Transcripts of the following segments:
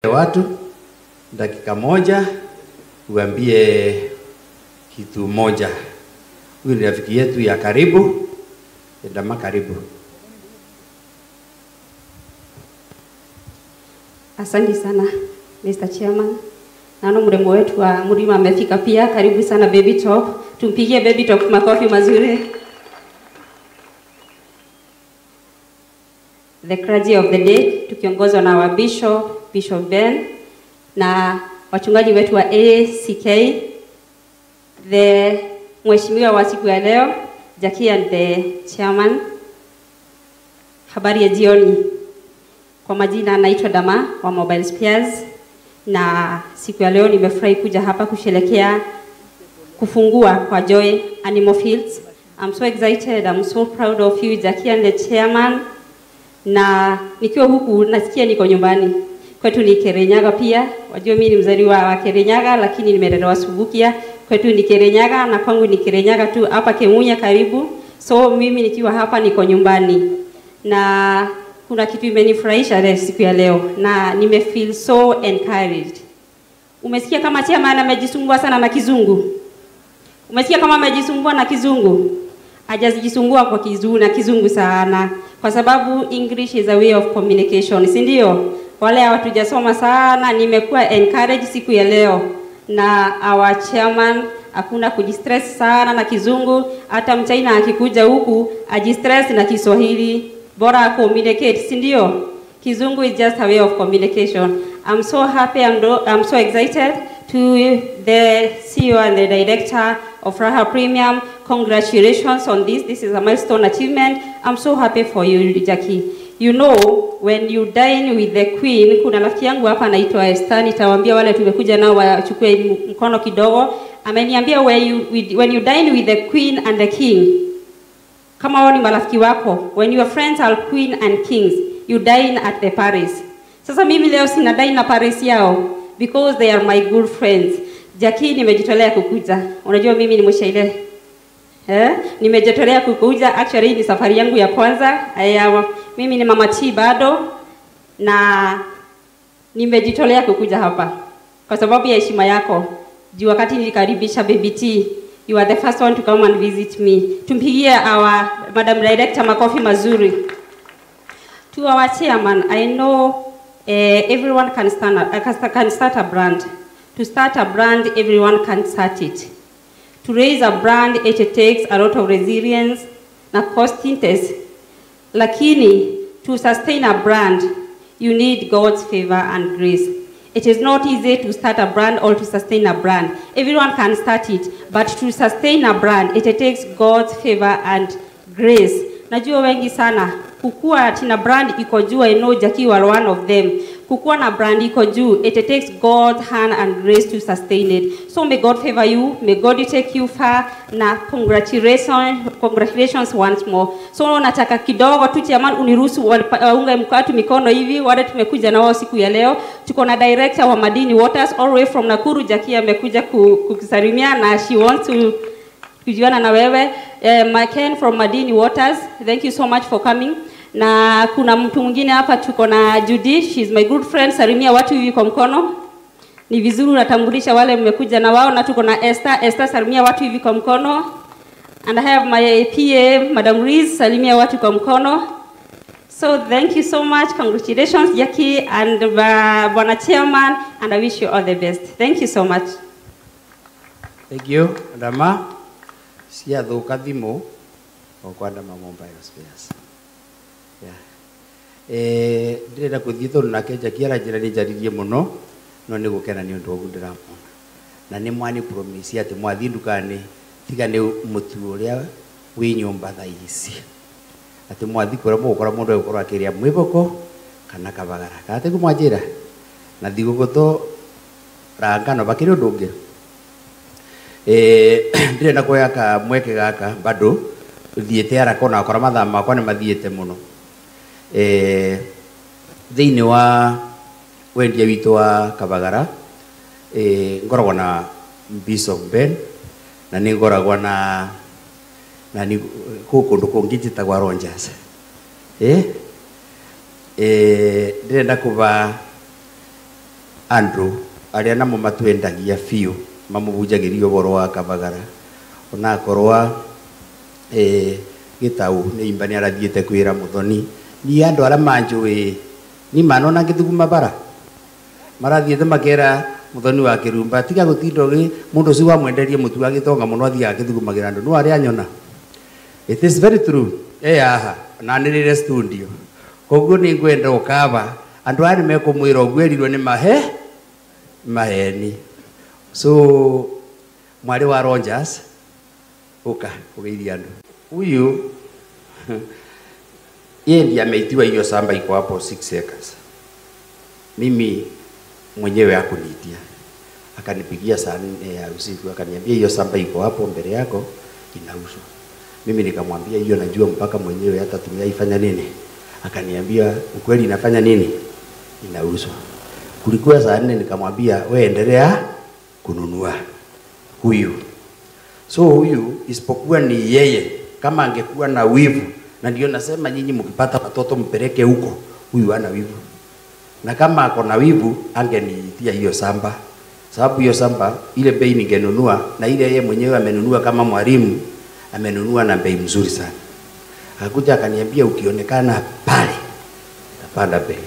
Watu dakika moja uambie kitu moja. Huyu ni rafiki yetu ya karibu. Dama, karibu. Asante sana, Mr. Chairman. Naona mrembo wetu wa Mlima amefika pia. Karibu sana, Baby Top. Tumpigie Baby Top makofi mazuri. The clergy of the day tukiongozwa na wa Bishop, Bishop Ben, na wachungaji wetu wa ACK, the mheshimiwa wa siku ya leo, Jackie, and the chairman. Habari ya jioni. Kwa majina naitwa Dama wa Mobile Spares, na siku ya leo nimefurahi kuja hapa kusherehekea kufungua kwa Joy Animal Fields. I'm so excited, I'm so proud of you, Jackie and the chairman. Na nikiwa huku nasikia niko nyumbani. Kwetu ni Kirinyaga pia. Wajua mimi ni mzaliwa wa Kirinyaga, lakini nimelelewa Subukia. Kwetu ni Kirinyaga na kwangu ni Kirinyaga tu hapa Kemunya karibu. So mimi nikiwa hapa niko nyumbani. Na kuna kitu imenifurahisha leo, siku ya leo, na nime feel so encouraged. Umesikia kama chairman amejisumbua sana na Kizungu? Umesikia kama amejisumbua na Kizungu? Hajajisumbua kwa Kizungu na Kizungu sana, kwa sababu English is a way of communication, si ndio? Wale hawatujasoma sana, nimekuwa encouraged siku ya leo na our chairman. Hakuna kujistress sana na Kizungu. Hata Mchina akikuja huku ajistress na Kiswahili, bora communicate, si ndio? Kizungu is just a way of communication. I'm so happy, I'm so excited. To the CEO and the director of Raha Premium, congratulations on this. This is a milestone achievement. I'm so happy for you, Jackie. You know, when you dine with the queen, kuna rafiki yangu hapa anaitwa Esther, nitawaambia wale tumekuja nao wachukue mkono kidogo. Ameniambia when you dine with the queen and the king, kama wao ni marafiki wako, when your friends are queen and kings, you dine at the palace. Sasa mimi leo sina dine na palace yao because they are my good friends. Jackie, nimejitolea kukuja. Unajua mimi ni mshaile. Eh? Nimejitolea kukuja. Actually ni safari yangu ya kwanza. Mimi ni Mama T bado, na nimejitolea kukuja hapa kwa sababu ya heshima yako. Juu wakati nilikaribisha Baby T, you are the first one to come and visit me. Tumpigie our Madam Director makofi mazuri. To our chairman, I know everyone can start a brand. To start a brand, everyone can start it. To raise a brand, it takes a lot of resilience na costiness. Lakini, to sustain a brand, you need God's favor and grace. It is not easy to start a brand or to sustain a brand. Everyone can start it, but to sustain a brand, it takes God's favor and grace. Najua wengi sana, kukua tina brand iko juu, I know Jackie was one of them. Kukua na brand iko juu, it takes God's hand and grace to sustain it. So may God favor you, may God take you far, na congratulations, congratulations once more. So nataka kidogo tu, chairman, uniruhusu waunge mkatu mikono hivi wale tumekuja na wao siku ya leo. Tuko na director wa Madini Waters all the way from Nakuru. Jackie amekuja kukusalimia na she wants to kujuana na wewe. Maken from Madini Waters, thank you so much for coming. Na kuna mtu mwingine hapa, tuko na Judy, she's my good friend. Salimia watu hivi kwa mkono. Ni vizuri unatambulisha wale mmekuja na wao. Na tuko na Esther. Esther, salimia watu hivi kwa mkono. And I have my PA, Madam Riz, salimia watu kwa mkono. So thank you so much. Congratulations, Jackie and Bwana Chairman, and I wish you all the best. Thank you so much. Thank you, Dama. Ciathuka thimu o kwa Dama Mobile Spares. Yeah. Ndĩrenda gũthiĩ tondũ nake Jackie aranjĩra nĩ njaririe mũno, no nĩ gũkena nĩ ũndũ wa ũguo ndĩramwona. Na nĩ mwani promise atĩ mwathiĩ nduka-inĩ tiga nĩ mũtu ũrĩa wĩ nyũmba thaa ici, atĩ mwathiĩ kũrĩa mũgũkora mũndũ agũkorwo akĩrĩa mwĩboko kana kabagara. Kana tiguo mwanjĩra? Na thigũkũ to rangano bakĩrĩ ũndũ ũngĩ. Ndĩrenda kuoya ka mweke gaka bado thiĩte haraka ona akora mathaa makwa nĩ mathiĩte mũno. Thĩinĩ wa wendia witũ wa Kabagara, ngoragwo na Bishop Ben, na nĩ ngoragwo na nĩ kũu kũndũ kũngĩ njĩtagwo Rogers. Ndĩrenda kũba andu aria namo matwendagia biũ mamũbunjagĩria ũhoro wa Kabagara onakorwa gĩtau nĩ imba nĩ arathiĩte kwĩra Muthoni ni andu aria manjũĩ ni manona ngĩthuguma bara marathiĩte makera Muthoni wa Kĩrumba tiga gũtinda ũgĩ mũndũ ũcio wamwenderie mũtu wa gĩtonga mũno athiaga akĩthugumagĩra andũ no arĩa anyona. It is very true. Haha na nĩrĩre studio koguo nĩ ngwenda ũkaba andũ aya nĩmekũmwĩra ũguo erirwo nĩ maheni. So mwari wa Rogers uka ugeithia andu huyu yeye ndiye ameitiwa hiyo samba iko hapo 6 acres. Mimi mwenyewe hakuniitia, akanipigia saa 4 ya usiku akaniambia hiyo samba iko hapo mbele yako inauzwa. Mimi nikamwambia hiyo najua mpaka mwenyewe hata tumeifanya nini. Akaniambia ukweli inafanya nini, inauzwa. Kulikuwa saa 4 nikamwambia we endelea kununua huyu. So huyu isipokuwa ni yeye kama angekuwa na wivu, na ndio nasema nyinyi mkipata watoto mpeleke huko, huyu ana wivu. Na kama ako na wivu angeniitia hiyo samba, sababu hiyo samba ile bei ningenunua na ile yeye mwenyewe amenunua kama mwalimu amenunua na bei mzuri sana. Akakuja akaniambia ukionekana pale tapanda bei.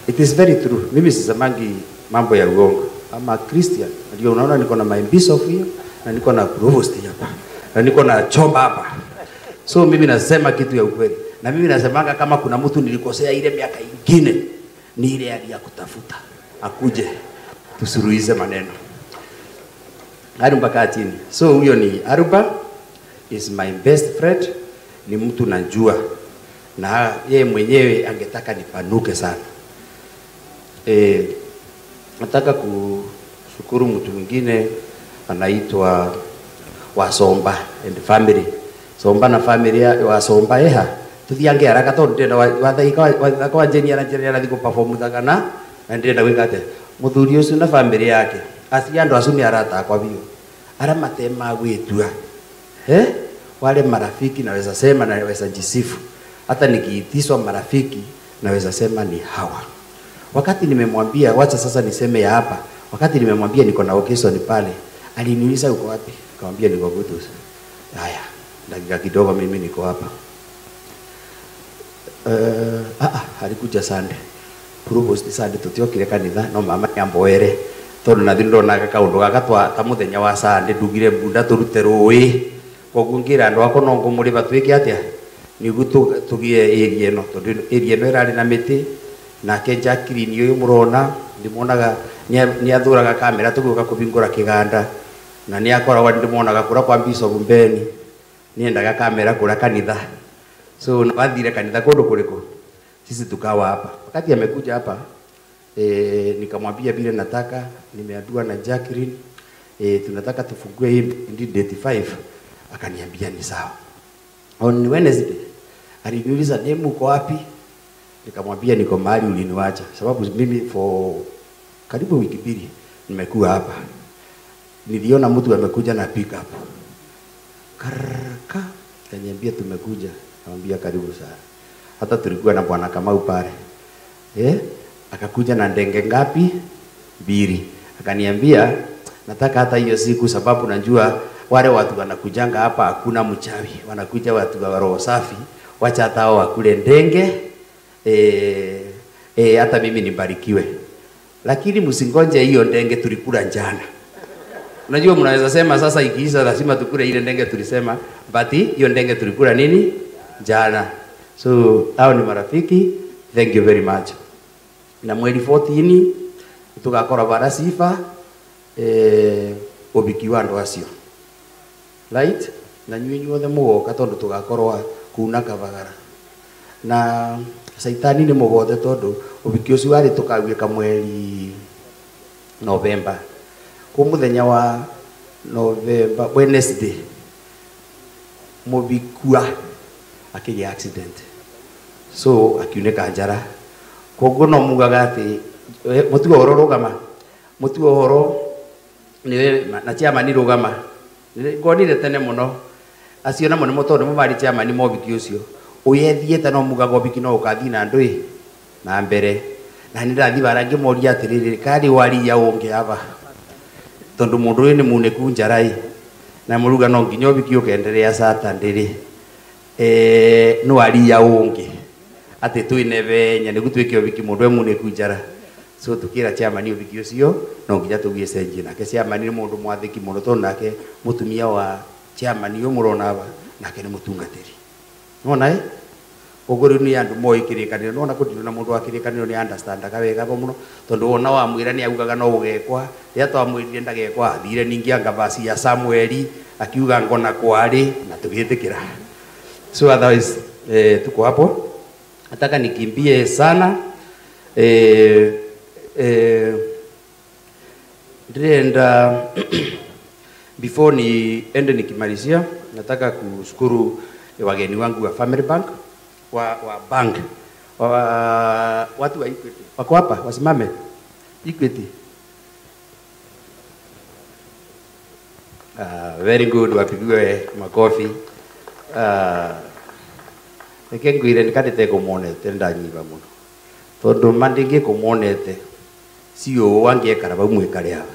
It is very true. Mimi sisemangi mambo ya uongo. I'm a Christian. Ndio unaona niko na my bishop hiyo na niko na provost hapa na niko na chomba hapa. So mimi nasema kitu ya ukweli. Na mimi nasemanga kama kuna mtu nilikosea ile miaka ingine ni ile ya kutafuta akuje tusuruhize maneno. Arumba kaa chini. So huyo ni Arumba, is my best friend, ni mtu najua na yeye mwenyewe angetaka nipanuke sana. Nataka kushukuru mtu mwingine anaitwa Wasomba and family. Somba na family Wasomba eha tuthiange haraka tondu ndenda wathaika kwa jeni ara njeni ara perform thakana na ndenda gwika atia muthuri ucio na family yake aci andu acio ni arata akwa biu ara matema gwitua wale marafiki naweza sema na naweza jisifu hata nikiitiswa marafiki naweza sema ni hawa. Wakati nimemwambia wacha sasa niseme ya hapa, wakati nimemwambia niko na occasion pale, aliniuliza uko wapi? Nikamwambia niko Kutus. Haya, dakika kidogo mimi niko hapa. Alikuja Sunday. Provost Sunday tutiokire kanitha no mama nyamboere tondu nathi ndonaga kaundu gaka twa ta muthenya wa Sunday ndugire mbunda turute rui koguo ngira andu ako no ngumuriba twike atia niguo tugie area ino tondu area ino irari na miti. Nake Jacqueline uyu murona ndimonaga ni athuraga kamera tuguka kubingura kiganda na ni akoragwa ndimonaga kura kwa Bishop Mbeni niendaga kamera kura kanitha. So wathire kanitha kundu kuriku sisi tukawa hapa. Wakati amekuja hapa nikamwambia vile nataka, nimeambiwa na Jacqueline tunataka tufungue hii date 5. Akaniambia ni sawa. On Wednesday aliniuliza demu uko wapi? Nikamwambia niko mahali uliniacha, sababu mimi for karibu wiki mbili nimekuwa hapa. Niliona mtu amekuja na pick up. Karaka, kaniambia tumekuja. Nikamwambia karibu sana. Hata tulikuwa na bwana Kamau pale. Akakuja na ndenge ngapi? 2. Akaniambia nataka hata hiyo siku sababu najua wale watu wanakujanga hapa hakuna mchawi, wanakuja watu wa roho safi, wacha hata hao wakule ndenge. Hata mimi nibarikiwe. Lakini msingonje hiyo ndenge tulikula jana. Unajua mnaweza sema sasa ikiisha lazima tukule ile ndenge tulisema, but hiyo ndenge tulikula nini? Jana. So hao ni marafiki, thank you very much. Na mweri 14 tugakora bara sifa ubiki wa andu acio. Right? Na nyuĩ inyuothe mugoka tondu tugakorwa kuna Kabagara. Na Saitani ni mugothe tondu ubiki ucio wari tukaguika mweri November. Ku muthenya wa November Wednesday mubikua akigia accident. So akiuneka njara. Koguo no mugaga ati mutuo horo rugama. Mutuo horo ni na chairman rugama. Ngonire tene muno. Acio namo nimo tondu mari chairman mobiki ucio. Uyethiete no mugaga obiki no ukathi na ndui na mbere. Na nĩ ndathi bara ngĩmoria atĩrĩrĩ, karĩ waria ũngĩ aba, tondu mundu uyu ni muniku njarai na muruga no nginya ubiki ukenderea Saturday ri no aria ungi ati twine benya nigu twike ubiki mundu e muniku njara. So tukira chairman ubiki ucio no nginya tugie cenjie nake. Chairman ni mundu mwathiki muno tondu nake mutumia wa chairman uyu murona aba nake ni mutungatiri nona uguo riu ni andu moi kirikaniro nona kutirwo na mundu wa kirikaniro ni understandaga wega muno tondu wona wamwira ni augaga no gugekwa riria twamwirire ndagekwa athire ningi anga basi ya Samueli akiuga ngona kwari na tugitikira. So otherwise tuko hapo, nataka nikimbie sana. Ndenda before ni ende nikimalizia, nataka kushukuru wageni wangu wa Family Bank, wa bank, wa watu wa Equity wako hapa, wasimame. Equity, very good, wapigiwe makofi. Reke ngwire nikandite kumonete ndanyiba muno tondu mandingi kumonete cio wangiekara bau mwikare aba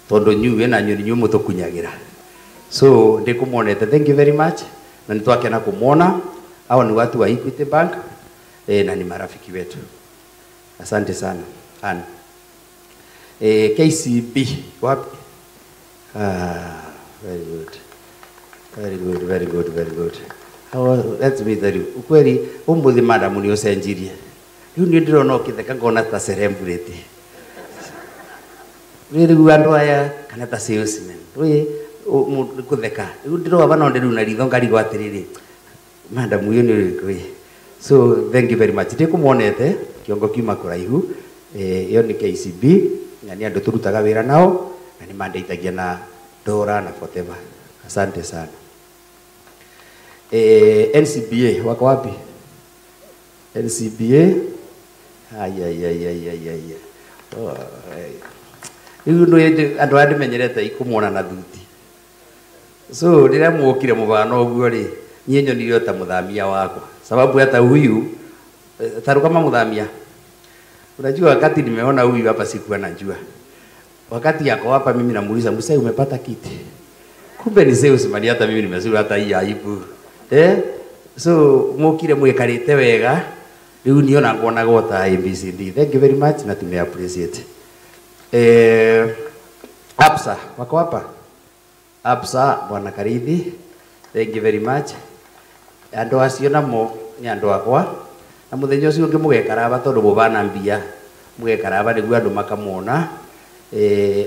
tondu nyuwe na nyoni nyuwe mutukunyagira. So ndikumonete, thank you very much, na nitwakena kumona. Hao ni watu wa Equity Bank na ni marafiki wetu. Asante sana. Ana. KCB wapi? Very good. Very good, very good, very good. Let me tell you. Ukweli umuthi madam ni ucenjirie. Riu ni ndirona ukitheka ngona ta celebrity. Riu andu aya kana ta salesman. Wi kutheka. Riu ndirona bana ndiru na ritho ngarigwo atiriri. Madam uyu ni uriku. So thank you very much. Ndikumonete kiongo kiuma kuraihu. Iyo ni KCB na ni andu turutaga wira nao na ni mandeithagia na dora na whatever. Asante sana. NCBA wako wapi? NCBA ay ay ay ay ay ay. Oh, riu no andu aya ndimenyerete ikumona na thuti. So riria muokire mubano uguo ri nie nyonire ta muthamia wakwa, sababu hata huyu taru kama muthamia. Unajua wakati nimeona huyu hapa sikuwa najua. Wakati yako hapa mimi namuuliza, Musa umepata kiti? Kumbe ni salesman, hata mimi nimezuru hata hii aibu. So mukire mwikarite wega riu niona ngona gota ABCD. Thank you very much na tume appreciate. Absa wako hapa? Absa bwana Karithi, thank you very much. Andu acio namo ni andu akwa na muthenya ucio ungi mugekara aba tondu mubana mbia mugekara aba niguo andu makamwona.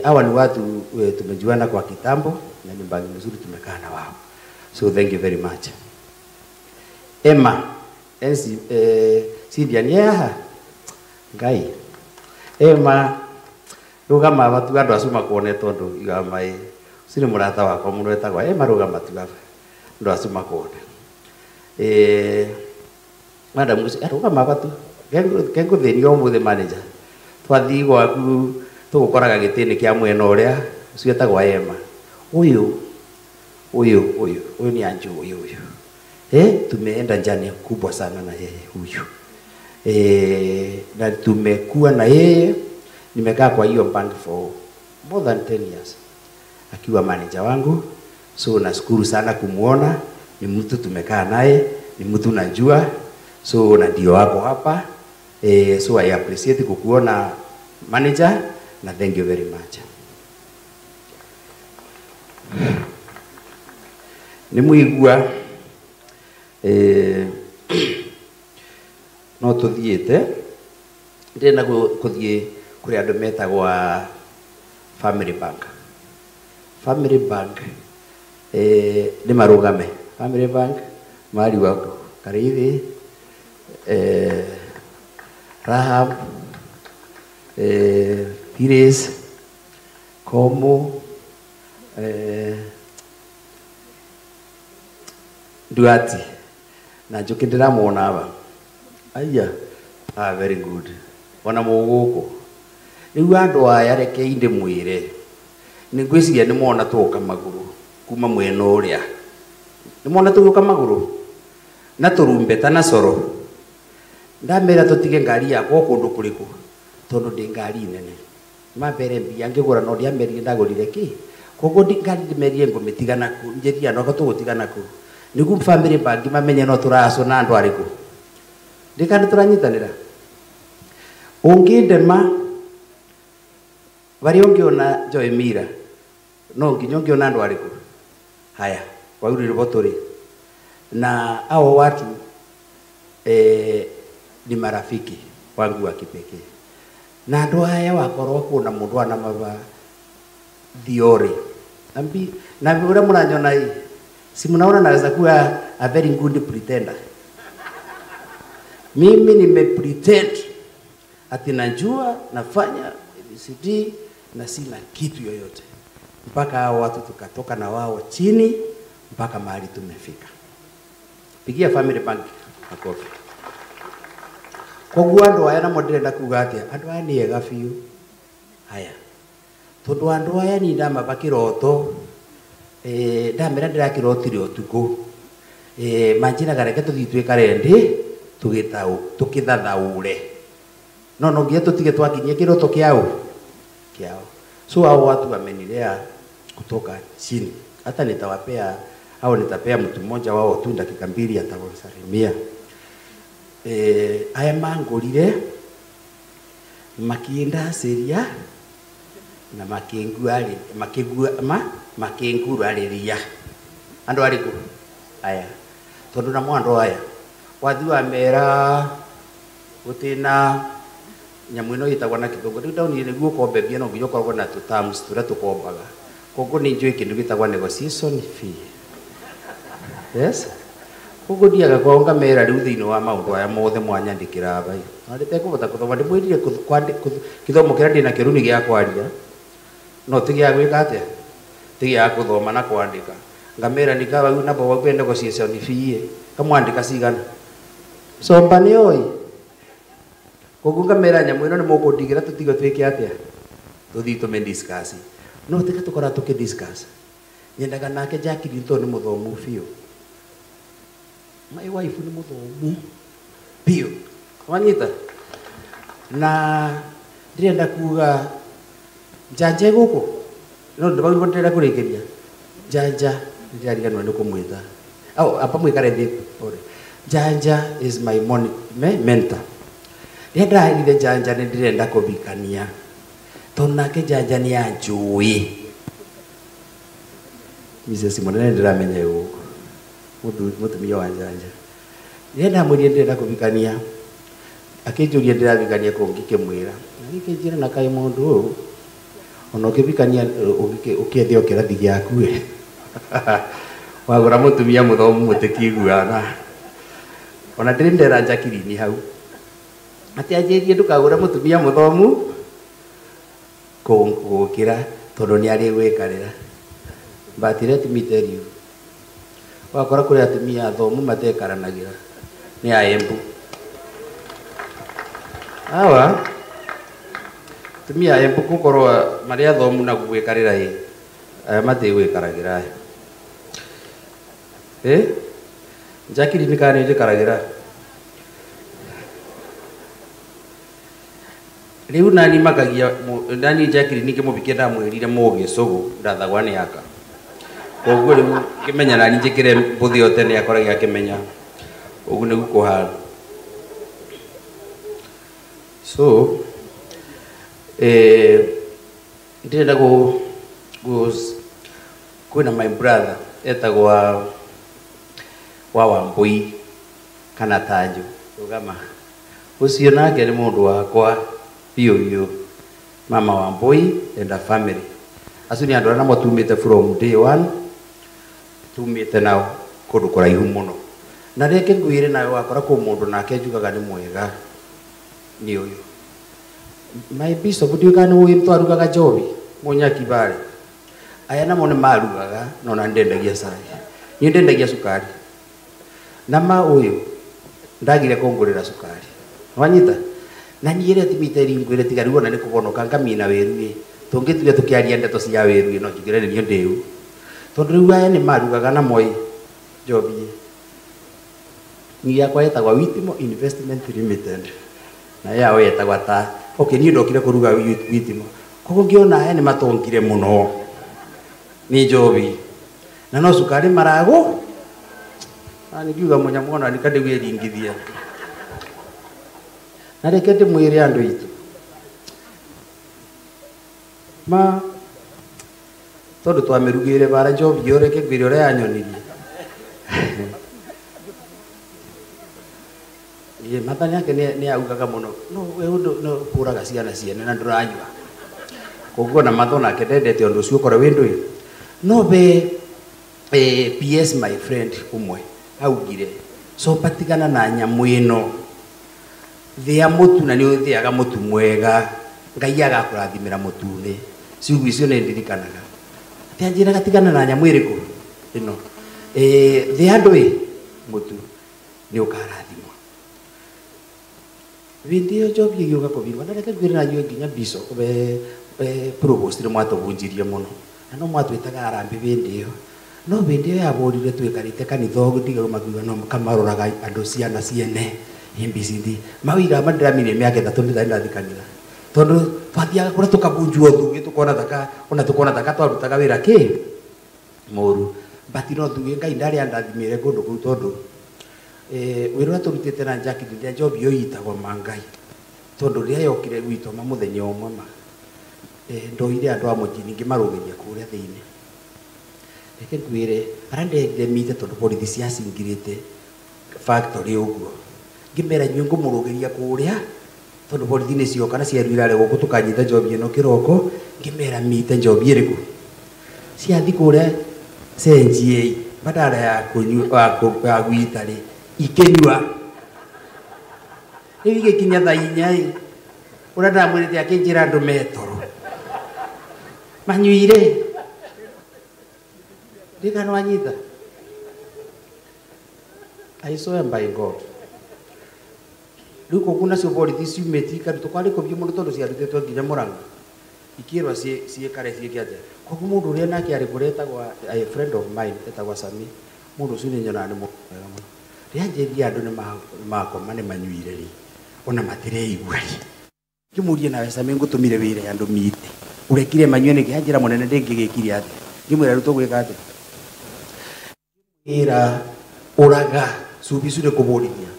Hawa ni watu tumejuana kwa kitambo na ni mbangi mzuri tumekaa na wao. So thank you very much. Emma NC Cynthia ni haha Ngai. Emma rugama watu andu acio makuone tondu iga mai ucio ni murata wakwa muno etagwa Emma, rugama tu aba andu acio makuone. Madam rugama watu kenguthĩnio ũmũthĩ manager twathii gwaku tugukoraga gĩtĩ-inĩ kĩa mwena ũrĩa ũcio etagwo Emma. Uyu uyu uyu uyu ni Anju uyu uyu. Tumeenda njani kubwa sana na yeye huyu. Na tumekuwa na yeye, nimekaa kwa hiyo bank for more than 10 years akiwa manager wangu. So nashukuru sana kumuona, ni mtu tumekaa naye, ni mtu najua. So na ndio wako hapa. So I appreciate kukuona manager na thank you very much. Ni muigua no tuthiite ndina kuthie kuri andu metagwa Family Bank. Family Bank ni marugame. Family Bank mari wako Karithi, Rahab, Pires, Como, Duati na njuki ndiramuona aba. Aya, very good. Ona muguku riu andu aya reke inde mwire ni ngwiciria ni mona tuoka maguru kuma mwena uria ni mona tuoka maguru na turumbeta na coro ndamera tutige ngari yakwa kundu kuriku Tondu ndi ngari nene. Mambere mbia ngigura no ndiamerire ndagurire ki. Koguo ngari ndimerire ngumitigana ku njiria no tugutigana ku. Niguo family bank mamenye no turaco na andu ariku. Ndikana turanyitanira. Ungindema bari ungiona Joy Mira no nginya ungiona andu ariku. Haya, waurire boturi. Na hao watu ni marafiki wangu wa kipekee. Na andu aya wakorwo kuna mundu ana mava thiore. Ambi na ura muranyona hii. Si mnaona naweza kuwa a very good pretender. Mimi nime pretend ati najua nafanya ABCD na sina kitu yoyote. Mpaka hao watu tukatoka na wao chini mpaka mahali tumefika. Pigia family bank makofi. Koguo andu aya namo ndirenda kuga atia, andu aya ni ega biũ. Haya. Tondu andu aya ni ndamaba kiroto, ndamera ndirakirotire utuku. Manjiraga reke tuthii twikare ndi tugitau tukithathaure. No no nginya tutige twakinyie kiroto kiao. Kiao. So hao watu wamenilea kutoka chini. Hata nitawapea au nitapea mtu mmoja wao tu dakika mbili atawasalimia. Aya mangurire makindaciria na makingua makingua ma makingurariria andu ariku aya tondu na mwandu aya wathi wa mera gutina nyamu ino yitagwa na kithungu riu ndaunire niguo ukombe mbia no nginya ukoragwo na tũ-terms turia tukombaga koguo ni njui kindu gitagwa negotiation fee. Yes. Koguo ndiaga kwao ngamera riu thiini wa maundu aya mothe mwanyandikira bai na nditekũhota gũthoma ndimwĩrire gĩthomo kĩrĩa ndĩnakĩo rĩu nĩ gĩa kwaria no ti gĩa gwĩka atĩa ti gĩa gũthoma na kwandĩka ngamera nikawa rĩu nabo wague negotiation fee kamwandĩka cigana somba nĩ oĩ koguo ngamera nyamũ ĩno nĩ mũkũndigĩra tũtige twĩke atĩa tũthiĩ tũmĩ discuss no tika tũkoragwo tũkĩ discuss nyendaga nake Jacqueline tondũ nĩ mũthomu biũ. My wife ni muthomu biũ wanyita na ndirenda kuga njanja guku no ndibagirwo ndirenda kurikiria njanja ndiriganwa ni kumwita au apa mwikare thi pore. Njanja is my money mentor. Ndenda ire njanja ni ndirenda kubikania tondu nake njanja ni anjui Mrs. Munene ndiramenya guku mutumia wa njanja ndenda mwĩrire ndĩrenda kũhikania akĩnjũria ndĩrahikania kũ ngĩkĩmwĩra na gĩkĩnjĩra na kaĩ mũndũ ũyũ ona ũkĩhikania ũkĩethe o kĩrathi gĩaku ĩ wagũra mũtumia mũthomu mũtĩkĩiguana ona ndĩrĩ ndera Jacqueline hau atĩ anjĩrie ndũkagũre mũtumia mũthomu gũkĩra tondũ nĩ arĩ gwĩkarĩra. But let me tell you, wakora kũrĩ atumia athomu matekaranagira ni aembu awa atumia aembu gukorwo mari athomu na gwikarira i aya matigwikaragira aya Jacqueline kana ni njikaragira riu nani makagia nani Jacqueline ngĩmũbikia ndamwĩrire mũgĩcũgũ ndathagwa nĩ aka koguo riu ngĩmenya nani njĩkĩre mbũthĩ o tene akoragia akĩmenya ũguo nĩguo kũhana. So ndĩrenda kwĩna my brother etagwa wa Wambui kana Tanju rũgama ũcio nake nĩ mũndũ wakwa biũ biũ mama Wambui and a family acio nĩ andũ arĩa namo tumĩte from day one tumĩte nao kũndũ kũraihu mũno na reke ngwĩre nawe wakora kũ mũndũ nake njugaga nĩ mwega nĩ ũyũ my bishop ndiũĩ kana nĩ ũĩ twarugaga njobi mũnyaki barĩ aya namo nĩ marugaga no na ndendagia cai niĩ ndendagia cukari na ma ũyũ ndagire kũngũrĩra cukari wanyita na niĩ rĩ timite ngwĩre tiga rĩu ona nĩ kũgonoka ngamina wĩru ĩ tũngĩtuge tũkĩaria ndeto cia wĩru no njugire nĩ niĩ ndĩu tondũ rĩu aya nĩ marugaga na moi njobi niĩ yakwa yetagwa Witimo Investment Limited na yao yetagwa ta Okay, niĩ ndokire kũruga witimo. Koguo ngĩona aya nĩ matongire mũno nĩ njobi na no cukari marago na ngiuga munyamwana nikandĩwĩringithia na reke ndĩmwĩre andũ aitũ ma tondũ twamĩrugĩire bara njobi ĩyo reke ngwĩre ũrĩa yanyonirie. Ĩ mathani yake nĩ augaga mũno no we ũndũ no kũraga ciana ciene na ndũranyua. Koguo na matho nake ndendete ũndũ ũcio ũkorwo wĩ ndũĩ. No be PS my friend ũmwe augire coba tigana na nyamũ ĩno, thĩa mũtu na nĩ ũthĩaga mũtu mwega, Ngai agakũrathimĩra mũtu-inĩ. Ciugo icio nĩ ndirikanaga atĩ anjĩraga tigana na nyamũ ĩrĩkũ ĩno, thĩa ndũĩ mũtu nĩ ũkarathimwo. Hĩndĩ ĩyo njobi ĩgĩũka kũbirwo na reke ngwĩre na nyue nginya bishop provost nĩ mwatũbunjirie mũno na no mwatwĩtaga harambĩ hĩndĩ ĩyo. No hĩndĩ ĩyo yabũrire twĩkarĩte kanitha ũguo ndiga makiuga no kamaroraga andũ ciana ciene ABCD mawira mandiramire mĩaka 3 ndĩrarĩ ndathi kanitha tondũ twathiaga kũrĩa tũkabunjwo thuĩ tũkona taka ona tũkona taka twarutaga wĩra kĩ mũru but no thuĩ Ngai ndarĩ andathimĩre kũndũ kũu tondũ wĩra ũrĩa tũrutĩte na Jackie rĩrĩa njobi ĩyo itagwo mangai tondũ rĩrĩa yokire gwitũ ma mũthenya ũmwe ma ndoire andũ a mũjini ngĩmarũgĩria kũrĩa thĩinĩ. Reke ngwĩre arĩa nderire mite tondũ borithi ciacingirĩte factory ũguo ngĩmera inyuĩ ngũmũrũgĩria kũrĩa tondũ borithi nĩ cioka na ciaruire arĩa gũkũ tũkanyita njobi ĩno kĩroko ngĩmera mite njobi ĩrĩkũ ciathi kũrĩa cenjiei badala ya kũnyua ya gwita rĩ ikĩnyua. Rĩu igĩkinya thaa 4 ĩ ũrĩa ndamwĩrĩte akĩnjĩra andũ metoro manyuire ndikana wanyita. I swear by God. Rĩu kũguo nacio borithi ciumĩte ikarutwo kwarĩ kũbiũ mũno tondũ ciarutĩtwo nginya Mũrang'a ikĩrwo ciĩkare ciĩke atĩa. Koguo mũndũ ũrĩa nake arĩ kũrĩa etagwo a friend of mine etagwo Sami, mũndũ ũcio nĩ nyonaga nĩ mũndũ mwega mũno. Rĩrĩa anjĩrire andũ nĩ makoma nĩ manyuire rĩ ona matireigua rĩ ngĩmũria nawe Sami ngũtũmire wĩra andũ mite ũrekire manyue nĩkĩ? Anjĩra mũnene ndĩngĩgĩkire atĩa. Ngĩmwĩra rĩu tũgwĩka atĩa? Wĩra ũraga cumbĩ icio nĩ kũbũrithia.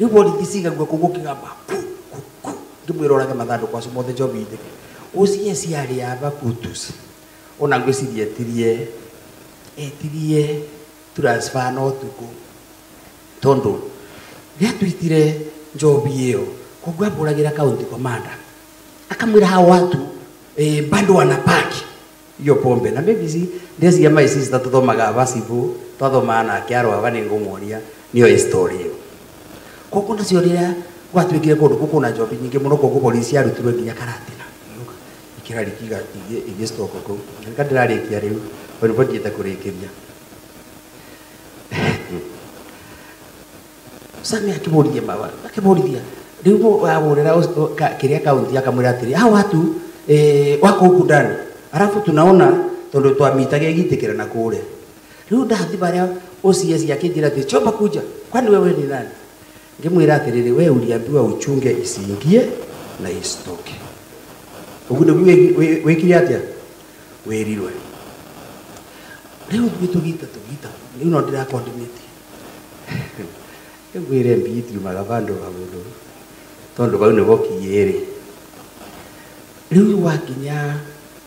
Rĩu borithi cigagua kũu gũkĩgamba ku ku ku ngĩmwĩra ũrage mathandũkũ acio mothe njobi itĩke ũcie ciarĩ aba kutus ona ngwĩciria etirie transfer na ũtukũ tondũ rĩrĩa twitire njobi ĩyo koguo ambũragĩra county commander akamwĩra hao watu bado wanapaki hiyo pombe na maybe si ndeciria my sister tuthomaga bacibũ twathomaga nake arwaba nĩ ngũmuonia nĩyo story ĩyo. Koguo nacio rĩrĩa gwatuĩkire kũndũ kũu kwĩna njobi nyingĩ mũno koguo borithi ciarutirwe nginya Karatina ikĩrarikiga igĩcitoko kũu na nĩka ndĩrarĩkia rĩu tondũ nĩguo ngiĩte kũrĩkĩria. Sami akĩmũrithia mawa akĩmũrithia rĩu ahũrĩra kĩrĩa kaunti akamwĩra atĩrĩ hao watu wako huku ndani alafu tunaona tondũ twamitaga ĩgitĩkĩra na kũrĩa. Rĩu ndathi barĩa OCS akĩnjĩra atĩ chomba kuja kwani wewe ni nani? Ngĩmwĩra atĩrĩrĩ we uliambiwa uchunge isiingie na isitoke. Ũguo nĩguo wĩkire atĩa? Wĩrirwe. Rĩu ithuĩ tũgita rĩu no ndĩrakondimĩtie ngwĩre mbi itiumaga bandũ habũthũ tondũ bau nĩbo kiĩrĩ. Rĩu wakinya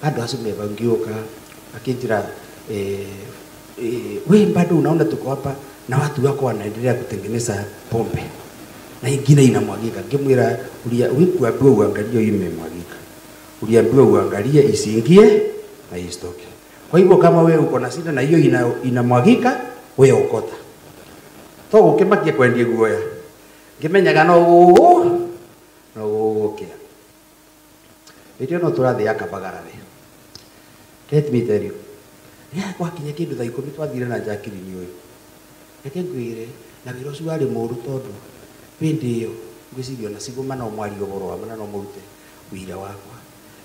andũ acio me bau ngĩũka akĩnjĩra we bado unaona tuko hapa na watu wako wanaendelea kutengeneza pombe na ingine inamwagika. Ngĩmwĩra uliambiwa uangalie imemwagika, uliambiwa uangalie isiingie na isitoke. Kwa hivyo kama wewe uko na shida na hiyo inamwagika wewe okota to gũkĩmakia kwendie guoya ngĩmenyaga no no gũgũkĩra. Hĩndĩ ĩyo no tũrathĩa kabagara we. Let me tell you rĩrĩa gwakinya kĩndũ thaa 10 twathire na Jacqueline ũyũ reke ngwĩre na wĩra ũcio warĩ mũũru tondũ hĩndĩ ĩyo ngwĩciria ona cigũma no mwarie ũhoro wa ma na no mũrute wĩira wakwa.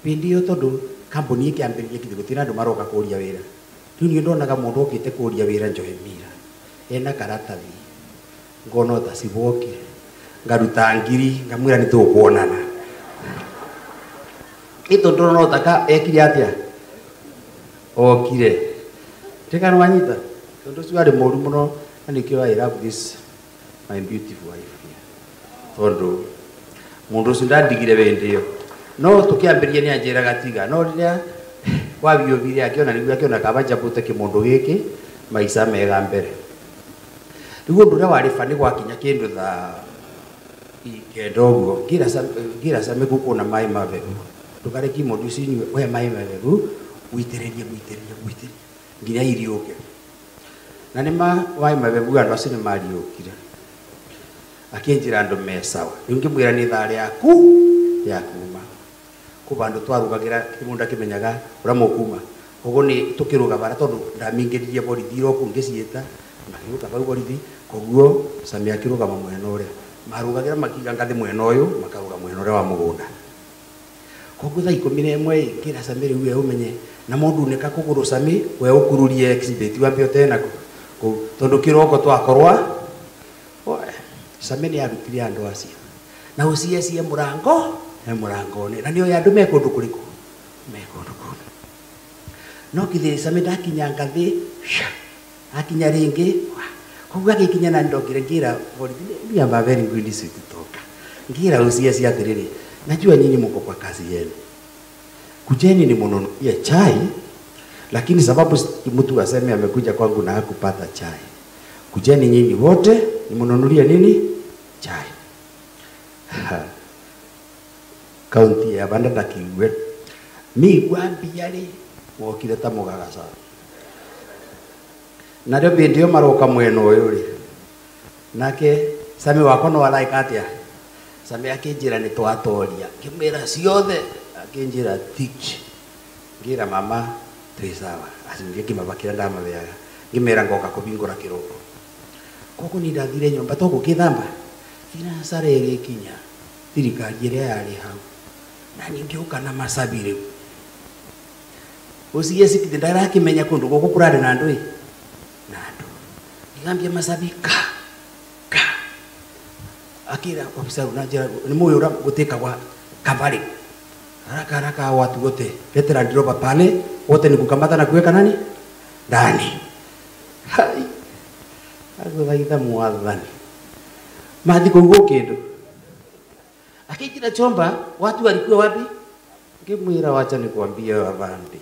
Hĩndĩ ĩyo tondũ kambuni ĩkĩambĩrĩria kĩndũ gũtirĩ andũ maroka kũria wĩra. Rĩu niĩ ndonaga mũndũ okĩte kũria wĩra njoe mira ena karatathi ngona ta cibokire ngaruta ngiri ngamwĩra nĩ tũkuonana. Ito no taka ekire atia okire tekano wanyita tondu ucio ari mũru mũno na nikio I love this my beautiful wife here tondu mundu ucio ndandigire wende iyo no tukiambĩrĩria nĩ anjĩraga tiga no rĩrĩa wabiũbire akĩona nĩguo akĩona kaba njambũte kĩmũndũ gĩkĩ maica mega mbere rĩu ũndũ ũrĩa warĩ bani gwakinya kĩndũ thaa kenda ũguo ngĩra Sami gũkũ na maĩ matheru ndũkareke mũndũ ũcio inyue we maĩ matheru uitĩrĩrie uitĩrĩrie nginya iriũke na nĩ maĩ matheru andũ acio nĩ mariũkire akĩnjĩra andũ me sawa rĩu ngĩmwĩra nĩ thaa rĩaku rĩa kuma kũ vandũ twarugagĩra mũndũ akĩmenyaga ũrĩa mũkuma koguo nĩ tũkĩrũga bara tondũ ndamingĩririe borithi iroko ngĩciĩta magĩũka bau borithi koguo Sami akĩrũgama mwena ũrĩa marugagĩra makiga ngathĩ mwena ũyũ makaruga mwena ũrĩa wa mũgũnda koguo thaa 11 ngĩra Sami rĩu we ũmenye na mũndũ unĩka kũgũrũ Sami we ũkururie exhibit wambe ũtena kũu tondũ kĩroko twakorwa Sami nĩ arutire andũ acio na ũciacie mũrango he mũrango-inĩ na nĩoĩ andũ me kũndũ kũrĩkũ me kũndũ kũu no kithĩ Sami ndakinya ngathĩ akinya rĩngĩ koguo agĩkinya na ndokire ngĩra borithi ni am a very good sweet talker ngĩra ũciacie atĩrĩrĩ najua nyinyi mko kwa kazi yenu kujeni ni mununulie chai lakini sababu mtu aseme amekuja kwangu na hakupata chai kujeni nyinyi wote nimununulie nini chai kaunti ya banda ndakiuge migua mbia rĩ wokire ta mũgagaca narĩo bĩndĩ ĩyo maroka mwena ũyũ rĩ nake Sami wakwa no araika atĩa Sami akĩnjĩra nĩ twatoria ngĩmwĩra ciothe akĩnjĩra teach ngĩra mama twĩ sawa acio ngĩmabakĩra ndamabeaga ngĩmera ngoka kũbingũra kĩroko koguo niĩ ndathire nyũmba to gũkĩthamba thinacara ĩgĩkinya thirikari ĩrĩa yarĩ hau na ningĩũka na macabi rĩu ũcieci ndarakĩmenya kũndũ gũkũ kũrarĩ na andũ ĩ na andũ ngĩgambia macabi ka ka akĩra ofisa na njĩra nĩ mũĩ ũrĩa gũtĩkagwa kabarĩ haraka haraka watu wote lete Land Rover pale wote ni kukamata na kuweka nani ndani hai agũthaitha mwathani mathi kũguo kĩndũ akĩnjĩra chomba watu walikuwa wapi ngĩmwĩra wacha nikuambie wavandi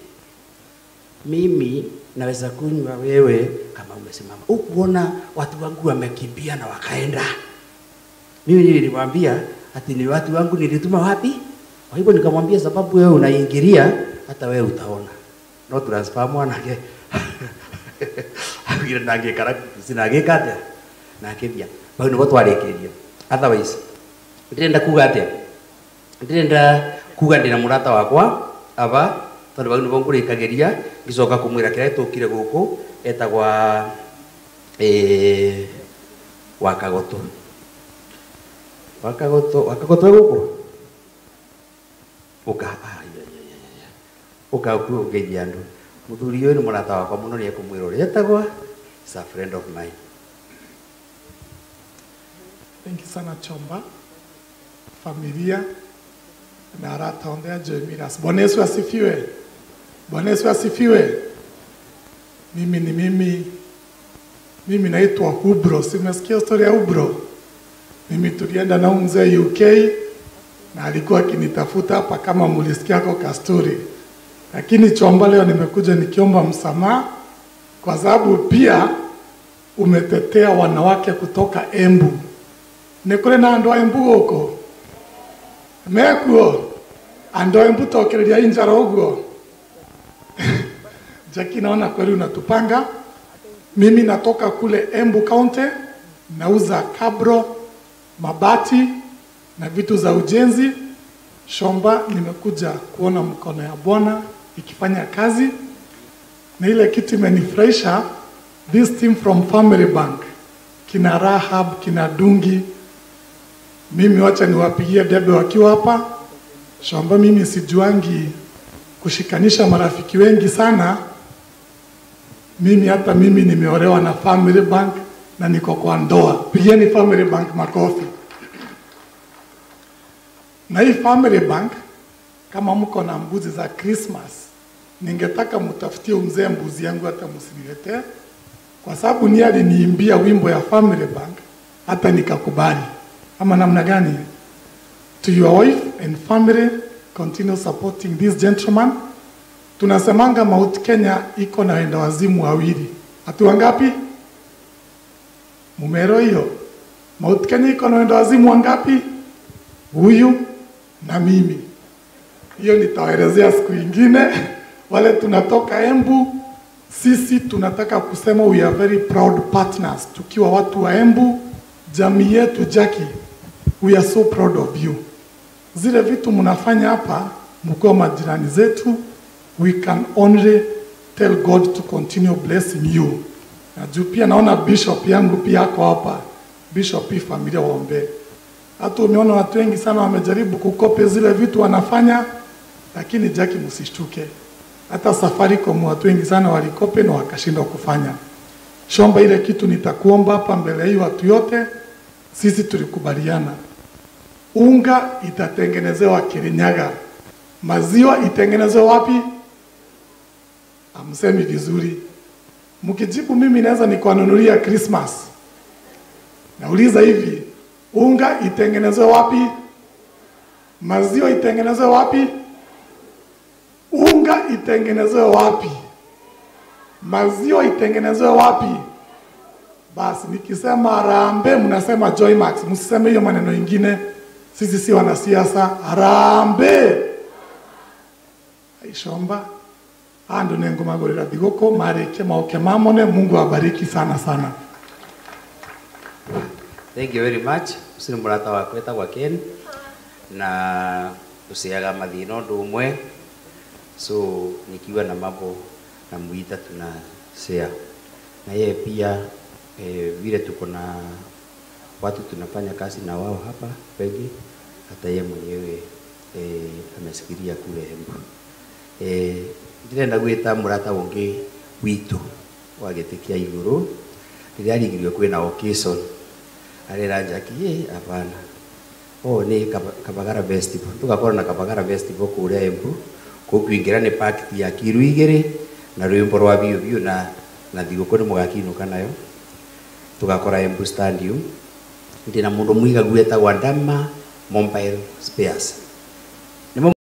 mimi naweza kunywa wewe kama umesimama ukuona watu wangu wamekimbia na wakaenda mimi nilimwambia ati ni watu wangu nilituma wapi kwa hivyo nikamwambia sababu wewe unaingilia hata wewe utaona no transfer mwanake agira nangĩkara sinagĩka atĩa na akĩthia bau nĩguo twarĩkĩria otherwise ndĩrenda kuga atĩa ndĩrenda kuga ndĩna mũrata wakwa aba tondũ bau nĩguo ngũrĩkagĩria ngĩcoka kũmwĩra kĩrĩa tũkire gũkũ etagwa Wakagoto Wakagoto Wakagoto gũkũ ũka ũka ũkũgeithia andũ muthuri ũyũ nĩ mũrata wakwa mũno nĩ ekũmwĩra ũrĩa etagwa is a friend of mine. Thank you sana Chomba, familia na arata ondea Joy Miras. Bwana Yesu asifiwe. Bwana Yesu asifiwe. Mimi ni mimi. Mimi naitwa Hubro. Si umesikia story ya Hubro? Mimi tulienda na mzee UK na alikuwa akinitafuta hapa kama mulisikia kwa kasturi. Lakini Chomba leo nimekuja nikiomba msamaha kwa sababu pia umetetea wanawake kutoka Embu. Nikure na andu a Embu guku mekuo andu a Embu tokereria injara uguo. Jackie, naona kweli unatupanga. Mimi natoka kule Embu County, nauza kabro, mabati na vitu za ujenzi. Shomba, nimekuja kuona mkono ya Bwana ikifanya kazi. Na ile kitu imenifurahisha, this team from Family Bank, kina Rahab, kina Dungi, mimi wacha niwapigie debe wakiwa hapa. Shomba, mimi sijuangi kushikanisha marafiki wengi sana. Mimi hata mimi nimeolewa na Family Bank na niko kwa ndoa. Pigieni Family Bank makofi. Na hii Family Bank Kama mko na mbuzi za Christmas, ningetaka mutafutie mzee mbuzi yangu, hata msiniletee, kwa sababu ni aliniimbia wimbo ya Family Bank hata nikakubali. Ama namna gani? To your wife and family, continue supporting this gentleman. Tunasemanga Mount Kenya iko na wenda wazimu wawili. Hatu wangapi? Mumero hiyo. Mount Kenya iko na wenda wazimu wangapi? Huyu na mimi. Hiyo nitawaelezea siku ingine. Wale tunatoka Embu, sisi tunataka kusema we are very proud partners. Tukiwa watu wa Embu, jamii yetu Jackie, we are so proud of you. Zile vitu mnafanya hapa, mkiwa majirani zetu, we can only tell God to continue blessing you. Na juu pia naona bishop yangu pia ako hapa. Bishop, hii familia waombe. Hata umeona watu wengi sana wamejaribu kukope zile vitu wanafanya, lakini Jackie msishtuke. Hata Safaricom watu wengi sana walikope na wakashindwa kufanya. Shomba, ile kitu nitakuomba hapa mbele hii watu yote, sisi tulikubaliana. Unga itatengenezewa Kirinyaga. Maziwa itengenezewa wapi? Amsemi vizuri. Mkijibu mimi naweza nikuwanunulia Christmas. Nauliza hivi, unga itengenezewa wapi? Maziwa itengenezewa wapi? Unga itengenezewa wapi? Maziwa itengenezewa wapi? Basi nikisema harambee mnasema Joymax, msiseme hiyo maneno ingine. Sisi si wanasiasa. Harambee. Aishomba andu nengo magorera thigoko mareke maoke mamone. Mungu awabariki sana sana. Thank you very much. Ucio nĩ mũrata wakwa wĩtagwo Ken na tuciaga mathĩna ũndũ ũmwe, so nikiwa na mambo namuita tuna share na yeye pia. Vile tuko na watu tunafanya kazi na wao hapa wengi, hata yeye mwenyewe amesikiria kule Embu. Ndĩrenda gwĩta mũrata ũngĩ witũ wa gĩtĩ kĩa igũrũ rĩrĩa arigirwo kwĩna occasion arera Jackie, hapana, oh ni Kabagara Festival, tugakorwo na Kabagara Festival kũrĩa Embu. Kũkwingĩra nĩ pakiti ya kiro igĩrĩ na rwĩmbo rwa biũ biũ na thigũkũ nĩ mũgakinũka nayo. Tugakora Embu Stadium. Ndĩna mũndũ mũigagu etagwo Dama Mobile Spares.